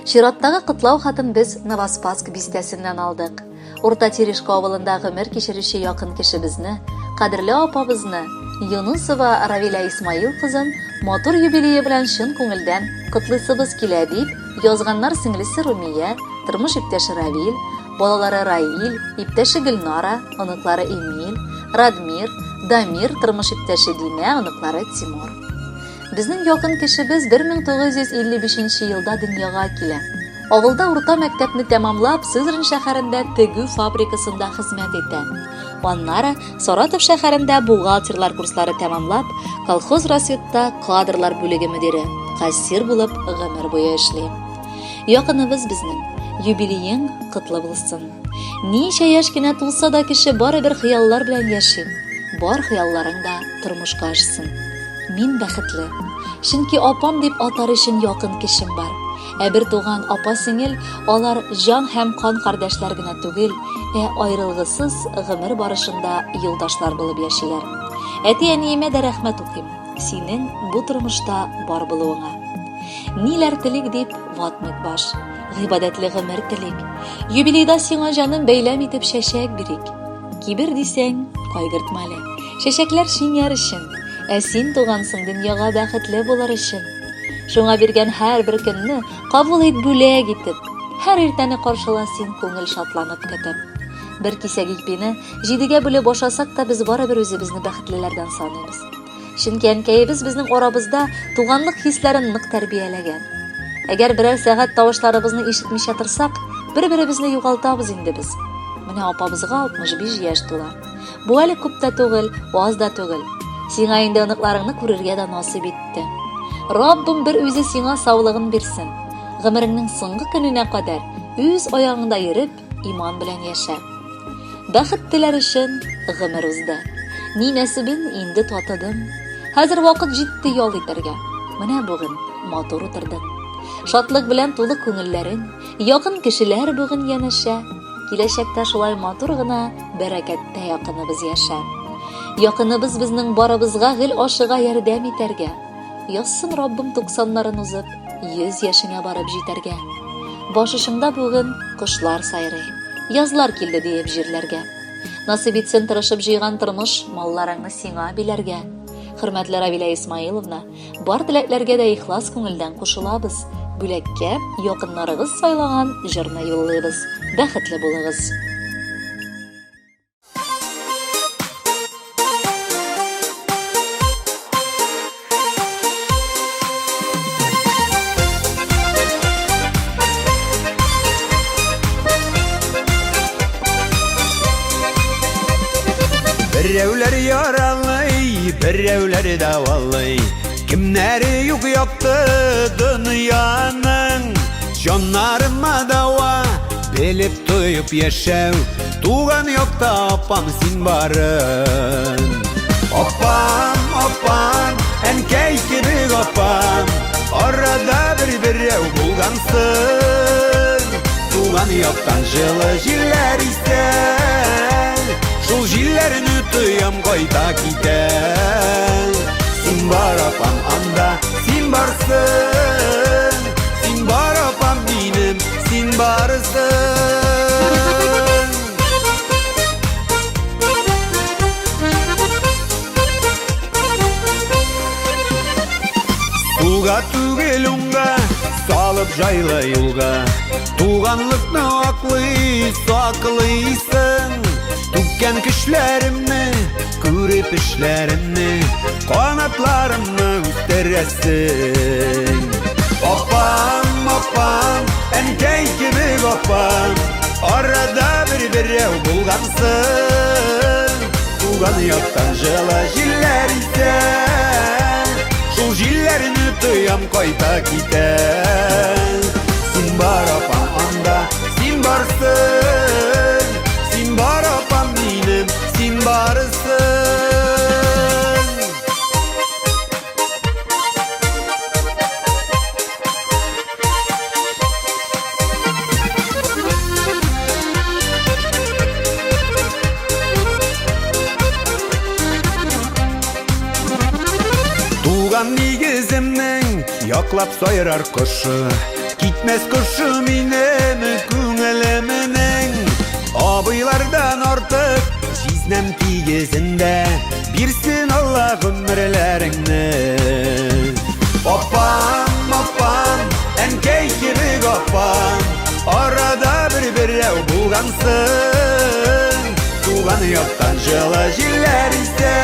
Чираттагы котлау хатын без Новоспасск бистәсеннән алдык. Урта Терешка авылында гомер кичерүче якын кешебезне, кадерле апабызны, Юнусова Равилә Исмаил кызын матур юбилее белән чын күңелдән котлыйсыбыз килә, дип язганнар сеңлесе Румия, тормыш иптәше Равил, балалары Раил, иптәше Гөлнара, оныклары Эмиль, Радмир, Дамир, тормыш иптәше Динә, оныклары Тимур. Безнең якын кешебез 1955 елда дөньяга килә. Авылда урта мәктәпне тәмамлап, Сызрань шәһәрендә тегү фабрикасында хезмәт итә. Аннары Саратов шәһәрендә бухгалтерлар курслары тәмамлап, колхоз Рассветта кадрлар бүлеге мөдире, кассир булып гомер буе эшли. Якыныбыз безнең, юбилеең котлы булсын. Ничә яшь кенә тулса да кеше барыбер хыяллар белән яши. Бар хыялларың да тормышка ашсын. Мин бәхетле. Чөнки апам дип атар өчен якын кешем бар. Ә бер туган апа-сеңел алар җан һәм кан кардәшләр генә түгел, ә аерылгысыз гомер барышында юлдашлар булып яшиләр. Әти-әниемә дә рәхмәт укыйм, синең бу тормышта бар булуыңа. Ниләр телик дип ватмыйк баш, гыйбадәтле гомер телик. Юбилейда сиңа җаным бәйләм итеп чәчәк бирик. Кибер дисәң, кайгыртма әле. Чәчәкләр шиңәр өчен, ә син тугансың дөньяга бәхетле булыр өчен. Шуңа биргән һәрбер көнне кабул ит бүләк итеп. Һәр иртәне каршыла син күңел шатланып көтеп. Бер кисәк ипине җидегә бүлеп ашасак та без барыбер үзебезне бәхетлеләрдән саныйбыз. Чөнки әнкәебез безнең арабызда туганлык хисләрен нык тәрбияләгән. Әгәр берәр сәгать тавышларыбызны ишетмичә торсак, бер-беребезне югалтабыз инде без. Менә апабызга 65 яшь тула. Бу әле күп тә түгел, аз да түгел. Сиңа инде оныкларыңны күрергә дә насыйп итте. Раббым бер үзе сиңа саулыгын бирсен. Гомереңнең соңгы көненә кадәр үз аягыңда йөреп, иман белән яшә. Бәхет теләр өчен гомер узды. Ни нәсебен инде татыдым. Хәзер вакыт җитте ял итәргә. Менә бүген матур утырдык. Шатлык белән тулы күңелләрең, якын кешеләр бүген янәшә. Киләчәктә шулай матур гына бәрәкәттә якыныбыз яшә. Якыныбыз безнең барыбызга гел ашыга ярдәм итәргә. Язсын Раббым туксаннарын узып, йөз яшеңә барып җитәргә. Баш очыңда бүген кошлар сайрый. Язлар килде диеп җирләргә. Насыйп итсен тырышып җыйган тормыш малларыңны сиңа биләргә. Хөрмәтле Равилә Исмаиловна, бар теләкләргә дә ихлас күңелдән кушылабыз. Бүләккә якыннарыгыз сайлаган җырны юллыйбыз. Бәхетле булыгыз! Берәүләр яралый, берәүләр дәвалый. Кемнәре юк якты дөньяның. Җаннарыма дәва, белеп тоеп яшәү. Туган якта апам син барын. Апам, апам, әнкәй кебек апам, арада бер берәү булгансың. Туган яктан җылы җилләр исә, шул җилләрне тоям кайта китә. Син бар апам анда, син барсың, син бар апам минем, син барсың. Сулга түгел уңга, салып җайлы юлга. Туганлыкны аклый, саклыйсың. Түккән көчләремне, күреп эшләремне, канатларымны үстерәсең. Апам, апам, әнкәй кебек апам, арада бер берәү булгансың. Туган яктан җылы җилләр исә, шул җилләрне тоям кайта китә. Син бар апам анда, син барсың, син бар апам минем, син барсың. Туган нигеземнең яклап сайрар кошы. Китмәс кошы минем күңелемнең. Абыйлардан артык җизнәм тигезендә. Бирсен Алла гомерләреңне. Апам, апам, әнкәй кебек апам, арада бер берәү булгансың. Туган яктан җылы җилләр исә,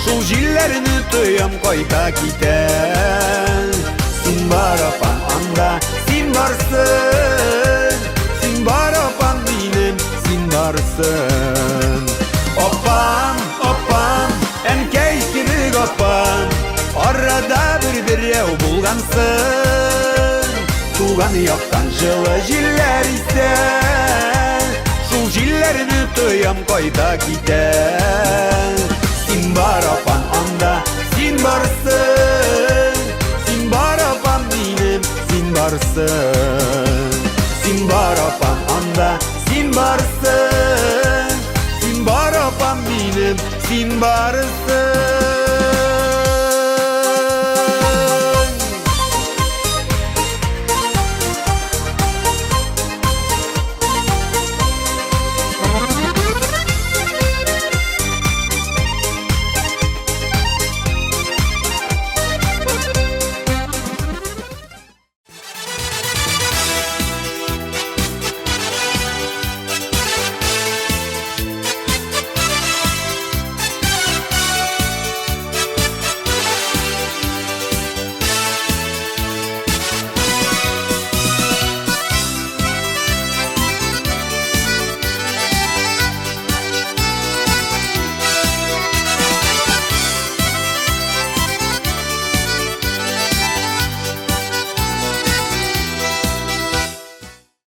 шул җилләрне тоям кайта китә. Син бар, апам, анда, син барсың. Син бар, апам, минем, син барсың. Апам, апам, әнкәй кебек апам, арада бер берәү булгансың. Туган яктан җылы җилләр исә, шул җилләрне тоям кайта китә. Син бар, апам, анда, син барсың. Син бар, апам, минем, син барсың. Син бар, апам, анда, син барсың. Син бар, апам, минем, син барсың.